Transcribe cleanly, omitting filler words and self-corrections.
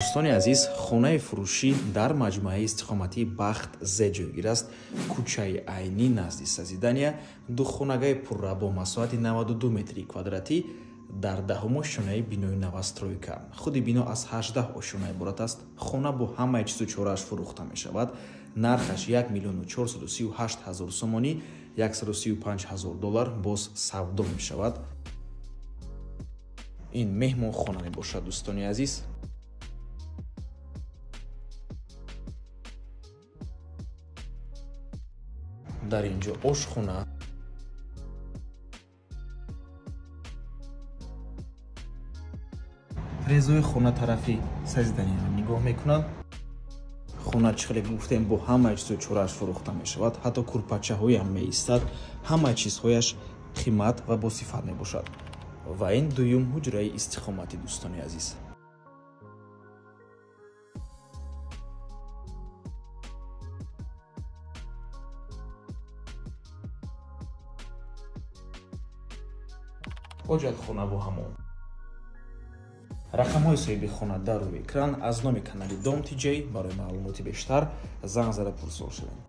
Дӯстони азиз, хонаи фурӯшӣ дар маҷмӯаи истиқоматии Бахт З ҷойгир аст. Кӯчаи Айнӣ, назди Созидания, духонагаи пурра бо масоҳати 92 метри квадратӣ дар 10-ум ошёнаи бинои новостройка. Худи бино аз 18 ошёна иборат аст. Хона бо ҳамаи чизу чорааш фурӯхта мешавад. Нархаш 1 миллиону 438 ҳазор сомонӣ, 135 ҳазор доллар боз савдо мешавад. Ин меҳмонхона мебошад, дӯстони азиз. Дар ин ҷо ошхона, резои хона тарафи Созиданияро нигоҳ мекунанд. Хона, чӣ хеле гуфтем, бо ҳамаи чизу чорааш фурӯхта мешавад. Ҳатто курпачаҳоям меистад. Ҳамаи чизҳояш қимат ва босифат мебошад. Ва ин дуюм ҳуҷраи истиқоматӣ, дӯстони азиз. Ҳоҷатхонаву ҳамом. Рақамҳои соҳиби хона дар рӯи экран. Аз номи канали Дом Тиҷей барои маълумоти бештар занг зада пурсол шавед.